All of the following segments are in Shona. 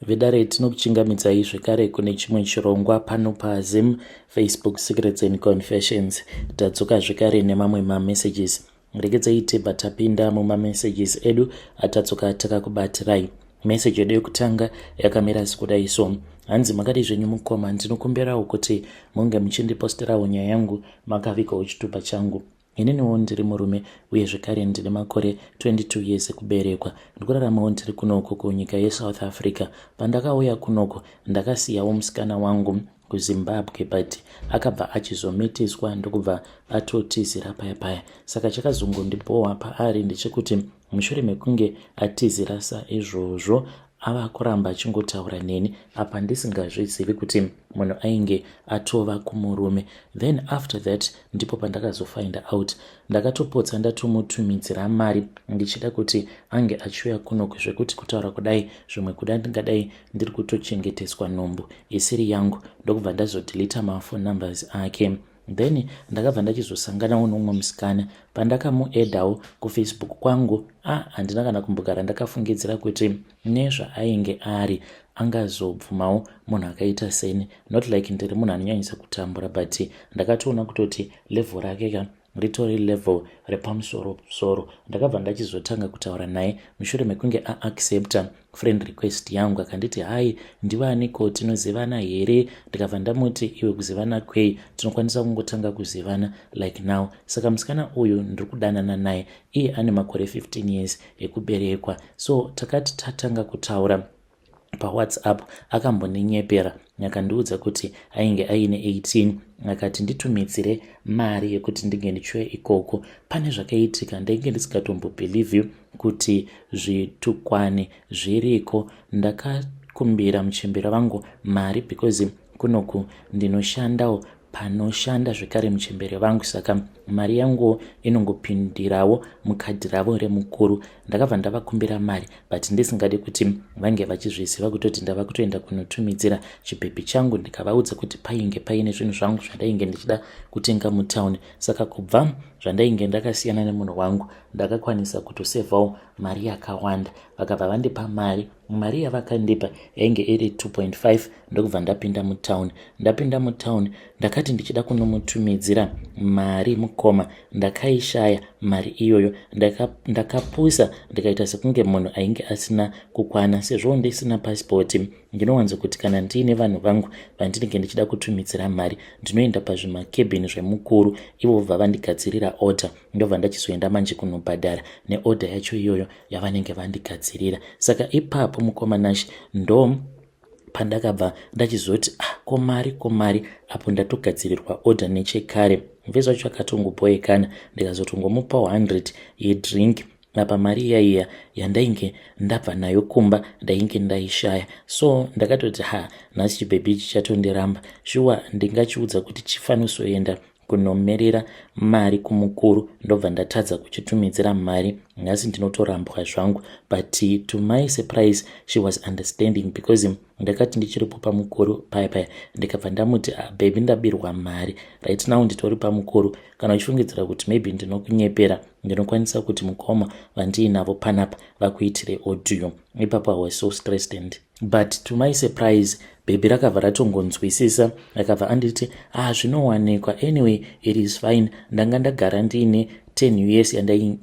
Vedare, tinokuchingamidzai zvekare kune chimwe chirongwa pano paZim Facebook Secrets and Confessions. Tadzoka zvekare nemamwe mamessages. Regedzai tibva tapinda mumamessages edu atadzoka takakubatirai. Message yedu yekutanga yakamira sekudai so. Hanzi, "Makadi zvenyu mukoma? Ndinokumbirawo kuti munge muchindiposterawo nyaya yangu makavigawo chitupa changu. Ininiwo ndiri murume uye zvekare ndine makore 22 years ekuberekwa. Ndikuraramawo ndiri kunoko kunyika yeSouth Africa. Pandakauya kunoko ndakasiyawo musikana wangu kuZimbabwe, but akabva achizomitiswa ndokubva atotizira paya paya. Saka chakazongondibhowa paari ndechekuti mushure mekunge atizira saizvozvo, ava kuramba achingotaura neni apa ndisingazvizivi kuti munhu ainge atova kumurume. Then after that ndipo pandakazofind out. Ndakatopotsa ndatomutumidzira mari ndichida kuti ange achiuya kunoku, zvekuti kutaura kudai zvimwe kuda ndingadai ndiri kutochengeteswa nhumbu isiri yangu. Ndokubva ndazodeleta maphone numbers ake. Then ndakabva ndachizosanganawo nomumwe musikana pandakamuaddawo kuFacebook kwangu. A, handina kana kumbogara ndakafungidzira kuti nezvaainge ari angazobvumawo munhu akaita seni. Not like ndiri munhu anonyanyisa kutambura, but ndakatoona kutoti level rake ka ritori level repamusoro soro. Ndakabva ndachizotanga kutaura naye mushure mekunge aaccepta friend request yangu. Akanditi, 'Hai, ndivaniko? Tinozivana here?' Ndikabva ndamuti, 'Iwe, kuzivana kwei? Tinokwanisa kungotanga kuzivana like now.' Saka musikana uyu ndiri kudanana naye, iye ane makore 15 years ekuberekwa. So takati tatanga kutaura paWhatsApp, akambondinyepera akandiudza kuti ainge aine 18, akati nditumidzire mari yekuti ndinge ndichiuya ikoko. Pane zvakaitika, ndainge ndisingatombobelieve kuti zvitukwani zviriko. Ndakakumbira muchembera vangu mari because kunoku ndinoshandawo panoshanda zvekare muchembere vangu, saka mari yanguwo inongopindirawo mukadhi ravo remukuru. Ndakabva ndavakumbira mari, but ndisingadi kuti vange vachizviziva kutoti ndava kutoenda kunotumidzira chibhebhi changu. Ndikavaudza kuti painge paine zvinhu zvangu zvandainge ndichida kutenga mutauni. Saka kubva zvandainge ndakasiyana nemunhu wangu, ndakakwanisa kutosevhawo mari yakawanda. Vakabva vandipa mari. Mari yavakandipa yainge iri 2.5. Ndokubva ndapinda mutauni. Ndapinda mutauni, ndakati ndichida kunomutumidzira mari, mukoma, ndakaishaya mari iyoyo. Ndakapusa, ndikaita sekunge munhu ainge asina kukwana. Sezvo ndisina pasipoti, ndinowanzokuti kana ndiine vanhu vangu vandinenge ndichida kutumidzira mari, ndinoenda pazvimakebhini zvemukuru, ivo bva vandigadzirira order, ndobva ndachizoenda manje kunobhadhara neorder yacho iyoyo yavanenge vandigadzirira. Saka ipapo, mukoma Nash, ndo pandakabva ndachizoti, 'Ah, komari, komari apo ndatogadzirirwa order nechekare.' Mvezi wacho akatongoboekana. Ndikazotongomupa 100 yedrink. Apa mari iyaiya yandainge ndabva nayo kumba ndainge ndaishaya. So ndakatoti, 'Ha, nhasi chibhebhi ichi chatondiramba shuwa. Ndingachiudza kuti chifanosoenda kunomerera mari kumukuru, ndobva ndatadza kuchitumidzira mari. Nhasi ndinotorambwa zvangu.' But to my surprise, she was understanding, because ndakati ndichiripo pamukuru paya paya, ndikabva ndamuti, 'Ah, baby, ndabirwa mari. Right now nditori pamukuru. Kana uchifungidzira kuti maybe ndinokunyepera, ndinokwanisa kuti mukoma vandiinavo panapa vakuitire audio.' Ipapo I was so stressed, and but to my surprise, bhebhi rakabva ratongonzwisisa. Akabva anditi, 'Ah, zvinowanikwa. Anyway, it is fine. Ndanga ndagara ndiine 10 US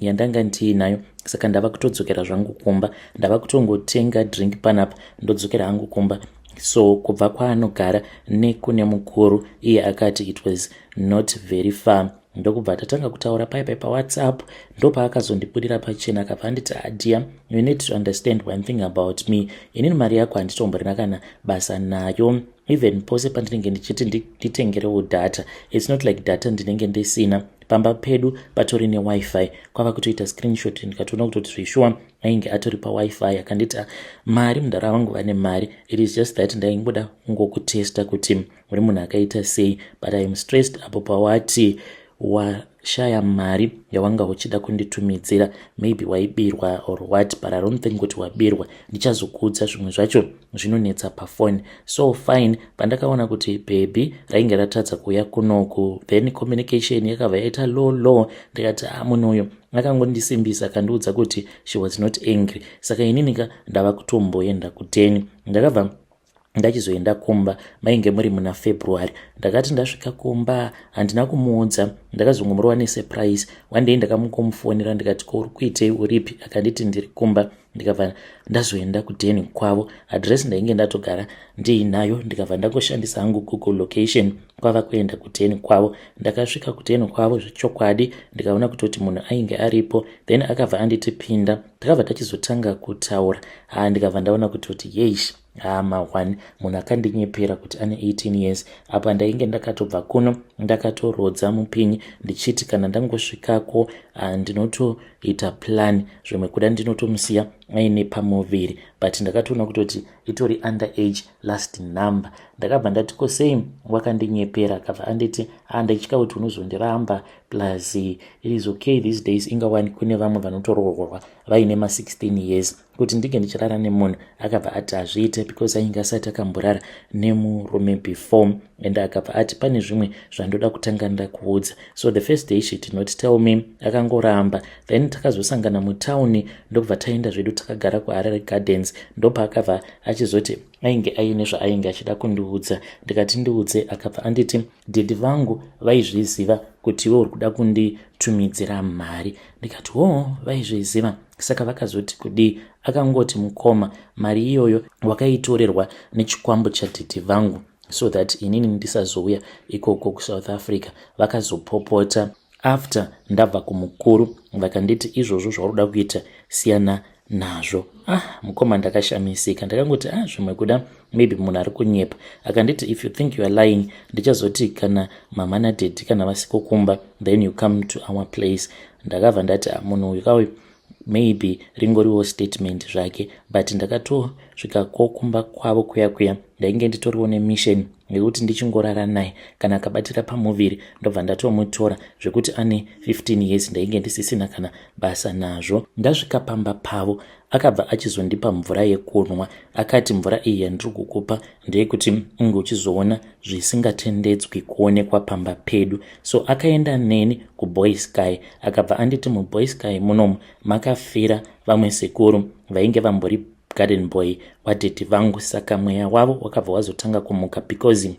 yandanga ndiinayo, saka ndava kutodzokera zvangu kumba. Ndava kutongotenga drink panapa, ndodzokera hangu kumba.' So kubva kwaanogara nekune mukuru, iye akati it was not very far. Ndokubva tatanga kutaura paipai paWhatsApp. Ndopaakazondibudira pachena, akabva anditi, 'Ah, dear, you need to understand one thing about me. Inini mari yako handitomborina kana basa nayo. Even pose pandinenge ndichiti nditengerewo data, it's not like data ndinenge ndisina. Pamba pedu patori neWiFi.' Kwava kutoita screenshot, ndikatoona kutoti zveshuwa ainge atori paWiFi. Akanditi, 'Mari, mudhara vangu vane mari. It is just that ndaingoda kungokutesta kuti uri munhu akaita sei, but I am stressed apo pawati Washaya mari yawanga uchida kunditumidzira, maybe waibirwa or what, but I don't think kuti wabirwa. Ndichazokuudza zvimwe zvacho zvinonetsa pafoni. So fine, pandakaona kuti baby rainge ratadza kuuya kunoku, then communication yakabva yaita low low. Ndikati, "A, ah, munhu uyu akangondisimbisa, akandiudza kuti she was not angry, saka ininika ndava kutomboenda kuteni." Ndakabva ndachizoenda kumba, mainge muri muna February. Ndakati ndasvika kumba, handina kumuudza, ndakazongomurova nesurprise. One day ndakamukomufonera, ndikati, "Ko uri kuitei? Uripi?" Akanditi, "Ndiri kumba." Ndikabva ndazoenda kudheni kwavo. Address ndainge ndatogara ndiinayo. Ndikabva ndangoshandisa hangu Google location, kwava kuenda kudheni kwavo. Ndakasvika kudheni kwavo zvechokwadi, ndikaona kutoti munhu ainge aripo. Then akabva anditi, "Pinda." Takabva tachizotanga kutaura. Ha, ndikabva ndaona kutoti yeish, hama 1, munhu akandinyepera kuti ane 18 years. Apa ndainge ndakatobva kuno ndakatorodza mupinyi, ndichiti kana ndangosvikako ndinotoita plan, zvimwe kuda ndinotomusiya aine pamuviri, but ndakatoona kutoti itori under age last number. Ndakabva ndati, "Ko sei wakandinyepera?" Akabva anditi, "Anditya kuti unozondiramba, plus it is okay these days, ingawani kune vamwe vanotoroorwa vaine ma16 years." Kuti ndinge ndichirara nemunhu, akabva ati hazviite because ainge asati akamborara nemurume before. And akabva ati, "Pane zvimwe zvandoda kutanga ndakuudza." So the first day she did not tell me, akangoramba. Then takazosangana mutauni, ndokubva taenda zvedu, takagara kuHarare Gardens. Ndopaakabva achizoti ainge aine zvaainge achida kundiudza. Ndikati, "Ndiudze." Akabva anditi, "Daddy vangu vaizviziva kuti iwe uri kuda kunditumidzira mari." Ndikati, "Ho, vaizviziva? Saka vakazoti kudii?" Akangoti, "Mukoma, mari iyoyo wakaitorerwa nechikwambo chadaddy vangu so that inini ndisazouya ikoko kuSouth Africa. Vakazopopota after ndabva kumukuru, vakanditi izvozvo zvauri kuda kuita, siyana nazvo." Ah, mukoma, ndakashamisika. Ndakangoti, "Ah, zvimwe kuda maybe munhu ari kunyepa." Akanditi, "If you think you are lying, ndichazoti kana mama nadaddy kana vasiko kumba, then you come to our place." Ndakabva ndati, "Ah, munhu uyu kauyu, maybe ringoriwo statement zvake." But ndakatosvikako kumba kwavo kuya kuya, ndainge nditoriwo nemission yekuti ndichingorara naye, kana akabatira pamuviri ndobva ndatomutora. Zvekuti ane 15 years, ndainge ndisisina kana basa nazvo. Ndasvika pamba pavo, akabva achizondipa mvura yekunwa. Akati, "Mvura iyi yandiri kukupa ndeyekuti unge uchizoona zvisingatendedzwi kuonekwa pamba pedu." So akaenda neni kuBoysky. Akabva anditi muBoysky munomu makafira vamwe sekuru vainge vambori garden boy wadaddy vangu, saka mweya wavo wakabva wazotanga kumuka because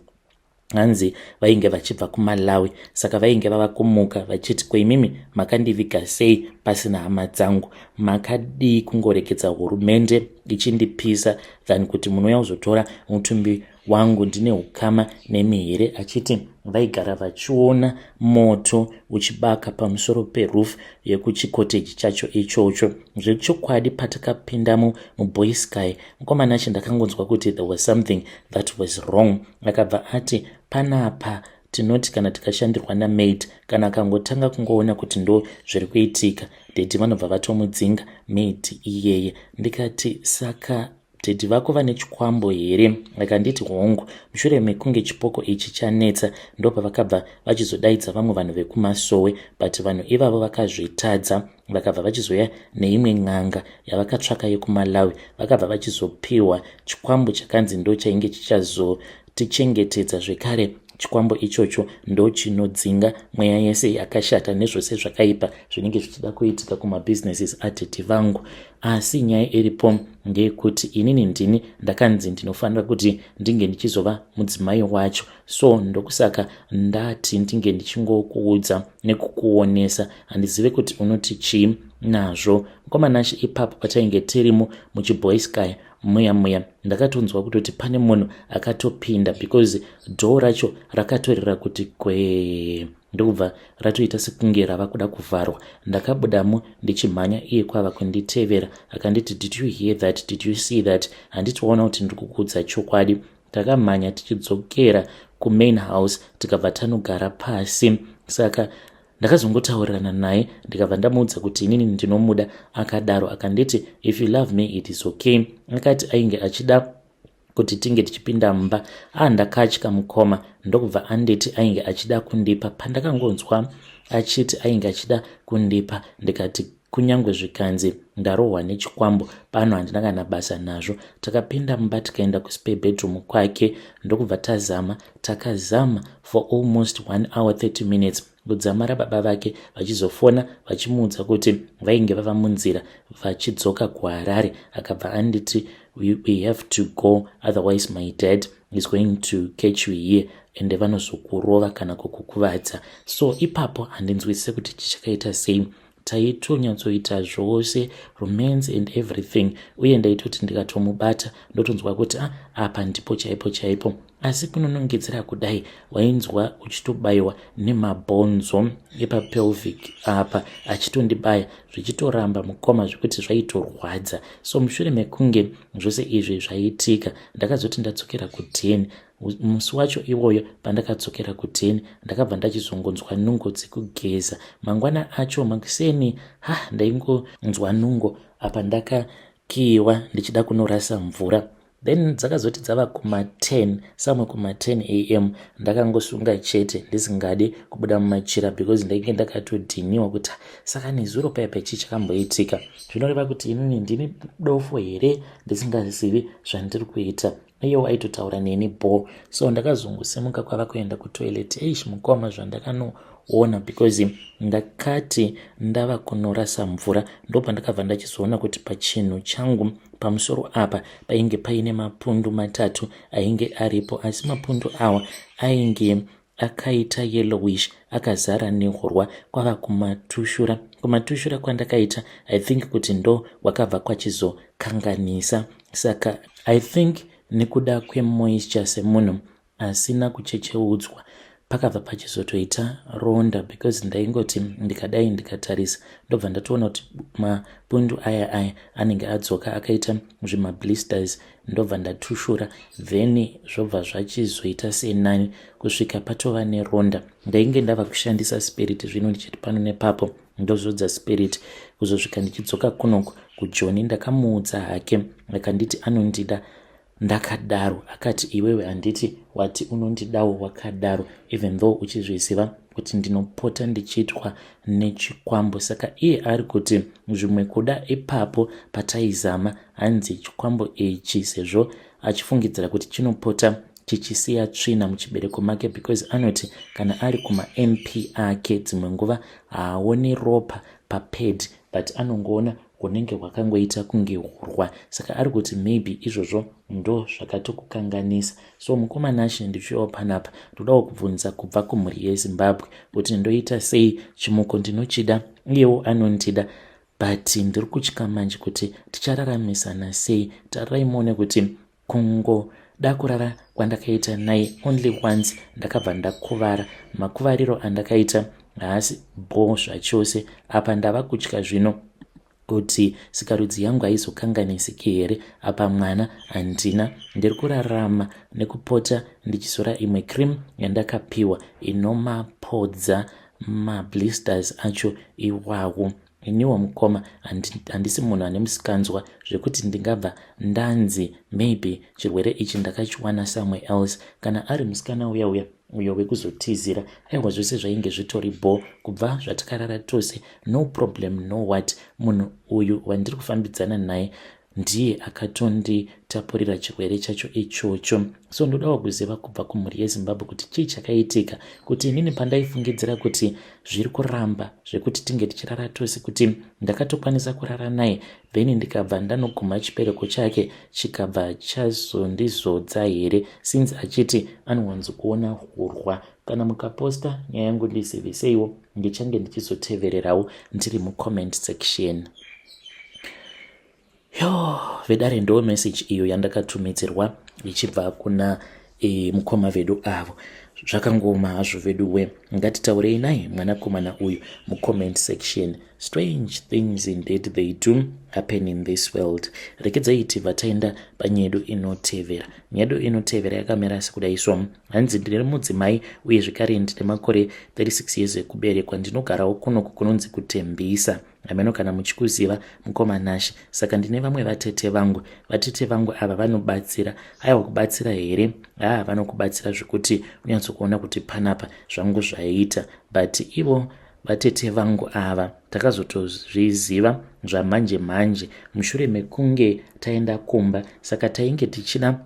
hanzi vainge vachibva kuMalawi. Saka vainge vava kumuka vachiti, "Kweimimi makandiviga sei pasina hama dzangu? Makadii kungoregedza hurumende ichindipisa than kuti munouya kuzotora mutumbi wangu? Ndine ukama nemi here?" Achiti vaigara vachiona moto uchibaka pamusoro peroof yekuchicottage chacho ichocho. Zvechokwadi, patakapindamo muBoysky, mukomana achi, ndakangonzwa kuti there was something that was wrong. Akabva ati, "Panapa tinoti kana tikashandirwa namaid, kana akangotanga kungoona kuti ndo zviri kuitika, daddy vanobva vatomudzinga maid iyeye." Ndikati, "Saka daddy vako vane chikwambo here?" Akanditi, "Hongu. Mushure mekunge chipoko ichi chanetsa, ndopavakabva vachizodaidza vamwe vanhu vekumasowe, but vanhu ivavo vakazvitadza. Vakabva vachizoya neimwe n'anga yavakatsvaka yekuMalawi. Vakabva vachizopiwa chikwambo chakanzi ndo chainge chichazotichengetedza. Zvekare chikwambo ichocho ndo chinodzinga mweya yese yakashata nezvose zvakaipa zvinenge zvichida kuitika kumabhizinesis adaddy vangu. Asi nyaya iripo ndeyekuti inini ndini ndakanzi ndinofanira kuti ndinge ndichizova mudzimai wacho. So ndokusaka ndati ndinge ndichingokuudza nekukuonesa. Handizive kuti unoti chii nazvo." Mukomanashi, ipapo patainge tirimo muchiBoysky muya muya, ndakatonzwa kutoti pane munhu akatopinda because door racho rakatorera kuti gwee, ndokubva ratoita sekunge rava kuda kuvharwa. Ndakabudamo ndichimhanya, iye kwava kunditevera. Akanditi, "Did you hear that? Did you see that? Handiti waona kuti ndiri kukuudza chokwadi?" Takamhanya tichidzokera kumain house, tikabva tanogara pasi. Saka ndakazongotaurirana naye, ndikabva ndamuudza kuti inini ndinomuda akadaro. Akanditi, "If you love me, it is okay." Akati ainge achida kuti tinge tichipinda mumba. A, ndakatya mukoma. Ndokubva anditi ainge achida kundipa. Pandakangonzwa Achiti ainge achida kundipa, ndikati kunyange zvikanzi ndarohwa nechikwambo pano, handina kana basa nazvo. Takapinda mumba, tikaenda kuspare bedroom kwake, ndokubva tazama. Takazama for almost 1 hour 30 minutes, kudzamara baba vake vachizofona vachimuudza kuti vainge vava munzira vachidzoka kuHarare. Akabva anditi, "We have to go, otherwise my dad is going to catch you here, ende vanozokurova kana kukukuvadza." So ipapo handinzwisise kuti chichakaita sei. Taitonyatsoita zvose, romance and everything, uye ndaitoti ndikatomubata ndotonzwa kuti, "Ah, apa ndipo chaipo chaipo." Asi kunonongedzera kudai, wainzwa uchitobayiwa nemabhonzo epapelvic apa, achitondibaya zvichitoramba, mukoma, zvekuti zvaitorwadza. So mushure mekunge zvose izvi zvaitika, ndakazoti ndadzokera kuden musi wacho iwoyo. Pandakadzokera kuden, ndakabva ndachizongonzwa nungo dzekugeza. Mangwana acho makuseni, ha, ndaingonzwa nungo. Apa ndakakiwa ndichida kunorasa mvura. Then dzakazoti dzava kuma10 samwe, kuma10 am, ndakangosunga chete ndisingadi kubuda mumachira, because ndainge ndakatodhiniwa kuti, "Saka nezuro paya chii chakamboitika? Zvinoreva kuti inini ndini dofo here ndisingazivi zvandiri kuita?" Iyewo aitotaura neni bo. So ndakazongosimuka kwava kuenda kutoilet. Eish, mukoma, zvandakanoona, because ndakati ndava kunorasa mvura, ndopandakabva ndachizoona kuti pachinhu changu pamusoro apa painge paine mapundu matatu ainge aripo, asi mapundu awa ainge akaita yellowish, akazara nehurwa. Kwava kumatushura. Kumatushura kwandakaita, I think kuti ndo kwakabva kwachizokanganisa. Saka I think nekuda kwemoisture, semunhu asina kuchecheudzwa, pakabva pachizotoita ronda, because ndaingoti ndikadai ndikatarisa, ndobva ndatoona kuti mapundu aya anenge adzoka akaita zvimablisters. Ndobva ndatushura, then zvobva zvachizoita senani kusvika patova neronda. Ndainge ndava kushandisa spirit zvino, ndichiti pano nepapo ndozodza spirit, kuzosvika ndichidzoka kunoku kuJoni. Ndakamuudza hake, akanditi anondida ndakadaro. Akati, "Iwewe handiti wati unondidawo wakadaro, even though uchizviziva kuti ndinopota ndichiitwa nechikwambo?" Saka iye ari kuti zvimwe kuda ipapo pataizama, hanzi chikwambo ichi, sezvo achifungidzira kuti chinopota chichisiya tsvina muchibereko make, because anoti kana ari kumaMP ake dzimwe nguva haaoni ropa papad, but anongoona hunenge hwakangoita kunge hurwa. Saka ari kuti maybe izvozvo ndo zvakatokukanganisa. So mukoma Nashe, ndichiuyawo panapa, ndodawo kubvunza kubva kumhuri yeZimbabwe kuti ndoita sei. Chimuko ndinochida, iyewo anondida, but ndiri kutya manje kuti tichararamisana sei. Tarirai muone kuti kungoda kurara kwandakaita naye only once, ndakabva ndakuvara. Makuvariro andakaita haasi bho zvachose. Apa ndava kutya zvino kuti sikarudzi yangu haizokanganisiki here. Apa mwana handina. Ndiri kurarama nekupota ndichisora imwe cream yandakapiwa inomapodza mablisters acho iwawo. Iniwo mukoma, handisi munhu ane musikanzwa zvekuti ndingabva ndanzi maybe chirwere ichi ndakachiwana somewhere else. Kana ari musikana uya uya uyo wekuzotizira, aiwa, zvose zvainge zvitori bho kubva zvatakarara tose, no problem, no what. Munhu uyu wandiri kufambidzana naye ndiye akatonditapurira chirwere chacho ichocho. So ndodawo kuziva kubva kumhuri yeZimbabwe kuti chii chakaitika, kuti inini pandaifungidzira kuti zviri kuramba zvekuti tinge tichirara tose, kuti ndakatokwanisa kurara naye, then ndikabva ndanoguma chibereko chake, chikabva chazondizodza here, since achiti anowanzokuona hurwa? Kana mukaposta nyaya yangu, ndiziviseiwo, ndichange ndichizotevererawo ndiri mucomment section. Yo, vedare, ndo message iyo yandakatumidzirwa ichibva kuna mukoma vedu avo. Zvakangoma hazvo vedu we. Ngatitaurei naye mwanakomana uyu mucomment section. Strange things indeed, they do happen in this world. Rekedzai tibva taenda panyedu inotevera. Nyedu inotevera yakamira sekudai. So hanzi, "Ndiri mudzimai uye zvekare ndine makore 36 years ekuberekwa. Ndinogarawo kunoku kunonzi kuTembisa, hameno kana muchikuziva, mukoma Nashe. Saka ndine vamwe vatete vangu. Vatete vangu ava vanobatsira. Aiwa, kubatsira here, haa, vanokubatsira zvekuti unyatsokuona kuti panapa zvangu zvaiita. But ivo Vatete vangu ava takazotozviziva zvamanje manje mushure mekunge taenda kumba, saka tainge tichida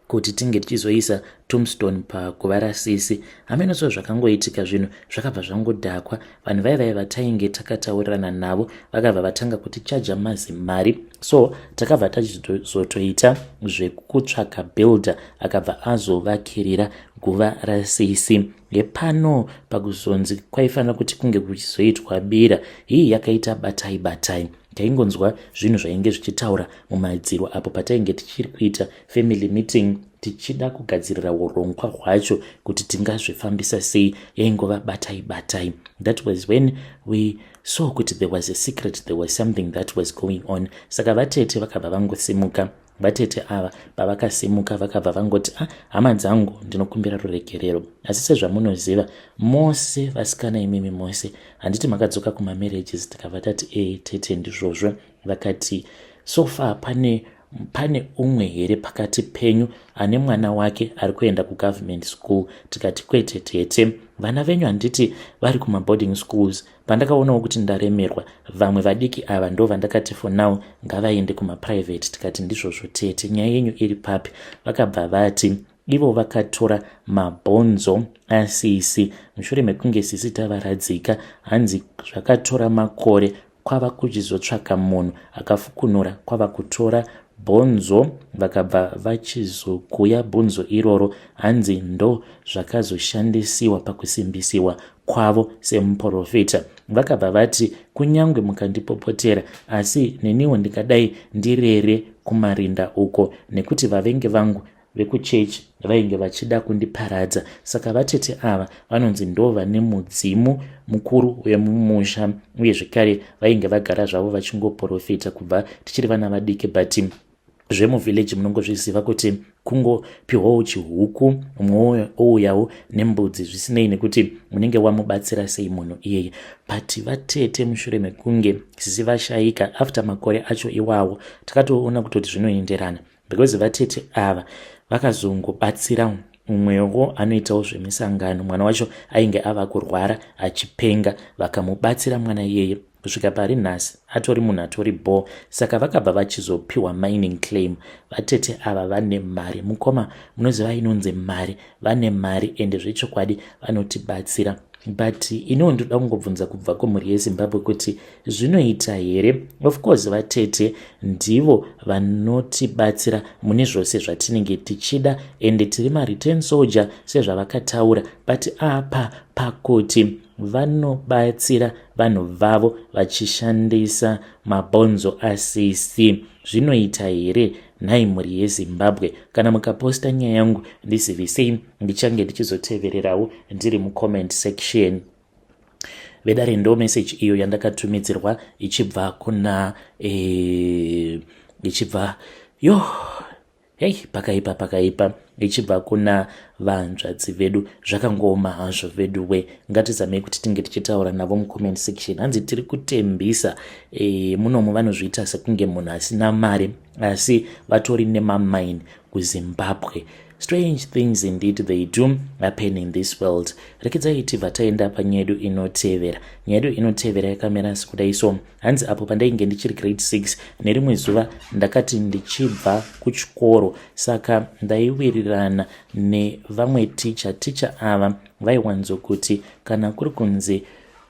kuti tinge tichizoisa tombstone paguva rasisi. Hameno so zvakangoitika, zvinhu zvakabva zvangodhakwa. Vanhu vai vai vatainge takataurirana navo vakabva vatanga kutichaja mazimari, so takabva tachizotoita zvekutsvaka builder akabva azovakirira guva rasisi. Hepano pakuzonzi kwaifanira kuti kunge kuchizoitwa bira, hii yakaita batai batai. Taingonzwa zvinhu zvainge zvichitaura mumadziro apo patainge tichiri kuita family meeting, tichida kugadzirira urongwa hwacho kuti tingazvifambisa sei. Yaingova batai batai. That was when we saw kuti there was a secret, there was something that was going on. Saka vatete vakabva vangosimuka. Vatete ava pavakasimuka, vakabva vangoti, "Ah, hama dzangu, ndinokumbira ruregerero, asi sezvamunoziva mose vasikana imimi mose, handiti makadzoka kumamarriages?" Tikabva tati, "E, tete, ndizvozvo." Vakati, "So far pane umwe here pakati penyu ane mwana wake ari kuenda kugovernment school?" Tikati, "Kwete, tete. Vana venyu handiti vari kumaboarding schools? Pandakaonawo kuti ndaremerwa, vamwe vadiki ava ndo vandakati for now ngavaende kumaprivate." Tikati, "Ndizvozvo, tete. Nyaya yenyu iri papi?" Vakabva vati ivo vakatora mabhonzo asisi mushure mekunge sisi tavaradzika. Hanzi zvakatora makore kwava kuchizotsvaka munhu akafukunura, kwava kutora bhonzo, vakabva vachizokuya bhonzo iroro. Hanzi ndo zvakazoshandisiwa pakusimbisiwa kwavo semuprofita. Vakabva vati, "Kunyange mukandipopotera, asi neniwo ndingadai ndirere kumarinda uko, nekuti vavengi vangu vekuchechi vainge vachida kundiparadza." Saka vatete ava vanonzi ndo vane mudzimu mukuru wemumusha, uye zvekare vainge vagara zvavo vachingoprofita kubva tichiri vana vadiki. But zvemuvhileji munongozviziva kuti kungopiwawo chihuku, umwe ouyawo nembudzi, zvisinei nekuti unenge wamubatsira sei munhu iyeye. But vatete, mushure mekunge sisi vashayika, after makore acho iwawo, takatoona kutoti zvinoenderana, because vatete ava vakazongobatsira umwewo anoitawo zvemisangano. Mwana wacho ainge ava kurwara achipenga, vakamubatsira mwana iyeye kusvika pari nhasi atori munhu atori bo. Saka vakabva vachizopiwa mining claim. Vatete ava vane mari, mukoma. Munoziva inonzi mari, vane mari, ende zvechokwadi vanotibatsira. But iniwo ndoda kungobvunza kubva kumhuri yeZimbabwe kuti zvinoita here? Of course vatete ndivo vanotibatsira mune zvose zvatinenge tichida, ende tiri mareturn soldier sezvavakataura. But apa pakuti vanobatsira vanhu vavo vachishandisa mabhonzo asisi, zvinoita here nhai mhuri yeZimbabwe? Kana mukaposta nyaya yangu, ndizivisei, ndichange ndichizotevererawo ndiri mucomment section. Vedare, ndo message iyo yandakatumidzirwa ichibva kuna ichibva yo, hei, pakaipa, pakaipa, ichibva kuna vanzvadzi vedu. Zvakangooma hazvo vedu we. Ngatizamei kuti tinge tichitaura navo mucomment section. Hanzi tiri kutembisa munomu vanozviita sekunge munhu asina mari, asi vatori nemamine kuZimbabwe. Strange things indeed, they do happen in this world. Rekedzai tibva taenda panyaya yedu inotevera. Nyaya yedu inotevera yakamira sekudai so. Hanzi apo pandainge ndichiri grade 6, nerimwe zuva ndakati ndichibva kuchikoro, saka ndaiwirirana nevamwe ticha. Ticha ava vaiwanzokuti kana kuri kunzi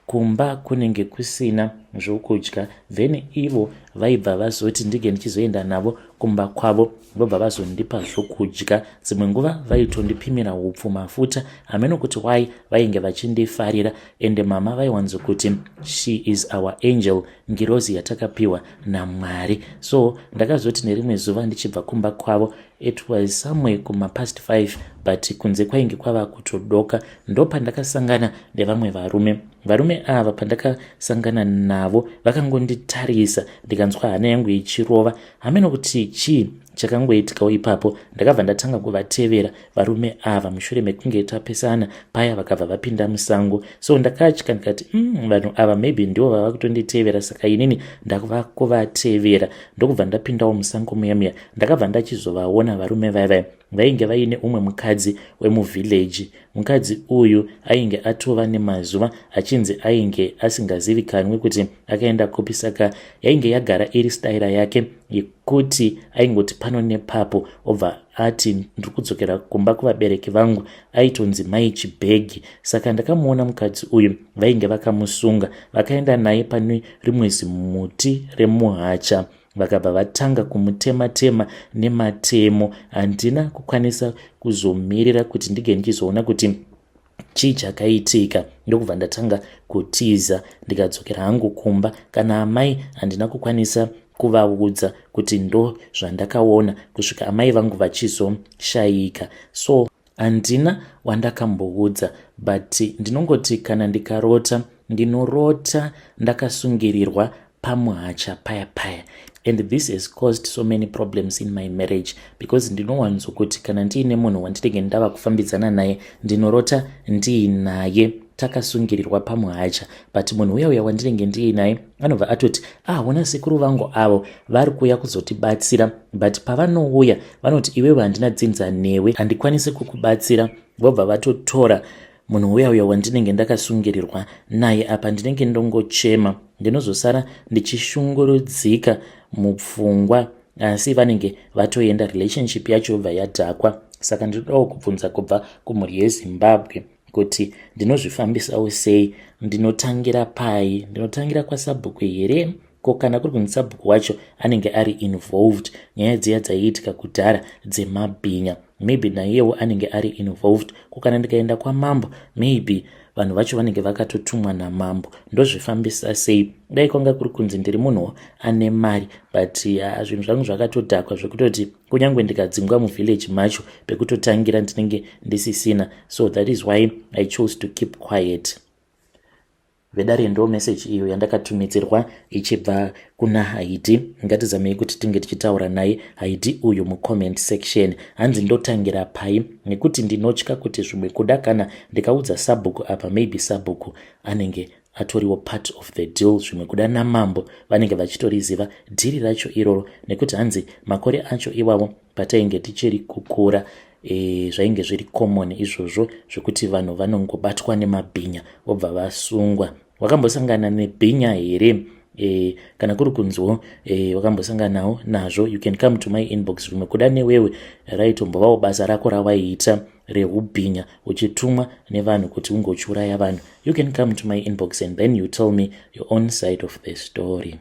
kumba kunenge kusina zvokudya, then ivo vaibva vazoti ndinge ndichizoenda navo kumba kwavo, vobva vazondipa zvokudya. Dzimwe nguva vaitondipimira upfu, mafuta. Hameno kuti wai vainge vachindifarira. Ende mama vaiwanzokuti, "She is our angel, ngirozi yatakapiwa naMwari." So ndakazoti nerimwe zuva ndichibva kumba kwavo, it was somewhere kumapast 5, but kunze kwainge kwava kutodoka, ndopandakasangana nevamwe varume. Varume ava pandakasangana navo, vakangonditarisa, ndikanzwa hana yangu ichirova. Hameno kuti chii. Chakangoitikawo ipapo, ndakabva ndatanga kuvatevera varume ava. Mushure mekunge tapesana paya, vakabva vapinda musango. So ndakatya, ndikati, vanhu ava maybe ndivo vava kutonditevera." Saka inini ndava kuvatevera, ndokubva ndapindawo musango muya muya. Ndakabva ndachizovaona varume vaivai vainge vaine umwe mukadzi wemuvhileji. Mukadzi uyu ainge atova nemazuva achinzi ainge asingazivikanwi kuti akaenda kupi. Saka yainge yagara iri staira yake yekuti aingoti pano nepapo obva ati, "Ndiri kudzokera kumba kuvabereki vangu." Aitonzi Mai Chibhegi. Saka ndakamuona mukadzi uyu, vainge vakamusunga, vakaenda naye pane rimwe zimuti remuhacha, vakabva vatanga kumutema-tema nematemo. Handina kukwanisa kuzomirira kuti ndige ndichizoona kuti chii chakaitika, ndokubva ndatanga kutiza, ndikadzokera hangu kumba. Kana amai handina kukwanisa kuvaudza kuti ndo zvandakaona, kusvika amai vangu vachizoshayika. So handina wandakamboudza, but ndinongoti kana ndikarota, ndinorota ndakasungirirwa pamuhacha paya paya. And this has caused so many problems in my marriage, because ndinowanzokuti kana ndiine munhu wandinenge ndava kufambidzana naye, ndinorota ndiinaye takasungirirwa pamuhacha. But munhu uya uya wandinenge ndiinaye anobva atoti, "Ah, ona sekuru vangu avo vari kuuya kuzotibatsira." But pavanouya vanoti, "Iwewe handina dzinza newe, handikwanisi kukubatsira." Vobva vatotora munhu uya uya wandinenge ndakasungirirwa naye. Apa ndinenge ndongochema, ndinozosara ndichishungurudzika mupfungwa, asi vanenge vatoenda, relationship yacho yobva yadhakwa. Saka ndinodawo kubvunza kubva kumhuri yeZimbabwe kuti ndinozvifambisawo sei? Ndinotangira pai? Ndinotangira kwasabhuku here? Ko kana kuri kunzi sabhuku wacho anenge ari involved, nyaya dziya dzaiitika kudhara dzemabhinya, maybe naiyewo anenge ari involved? Ko kana ndikaenda kwamambo, maybe vanhu vacho vanenge vakatotumwa namambo. Ndozvifambisa sei? Dai kwanga kuri kunzi ndiri munhu ane mari, but zvinhu zvangu zvakatodhakwa zvekutoti kunyange ndikadzingwa muvillage macho, pekutotangira ndinenge ndisisina. So that is why I chose to keep quiet. Vedare, ndo meseji iyo yandakatumidzirwa ichibva kuna Haidi. Ngatizamei kuti tinge tichitaura naye Haidi uyu mucomment section. Hanzi, "Ndotangira pai? Nekuti ndinotya kuti zvimwe kuda kana ndikaudza sabhuku apa, maybe sabhuku anenge atoriwo part of the deal. Zvimwe kuda namambo vanenge vachitoriziva dhiri racho iroro." Nekuti hanzi makore acho iwavo patainge tichiri kukura, zvainge zviri common izvozvo zvekuti vanhu vanongobatwa nemabhinya vobva vasungwa. Wakambosangana nebhinya here? Kana kuri kunziwo wakambosanganawo nazvo, you can come to my inbox. Zvimwe kuda newewe raitombovawo basa rako rawaiita reubhinya, uchitumwa nevanhu kuti unge uchiuraya vanhu, you can come to my inbox and then you tell me your own side of the story.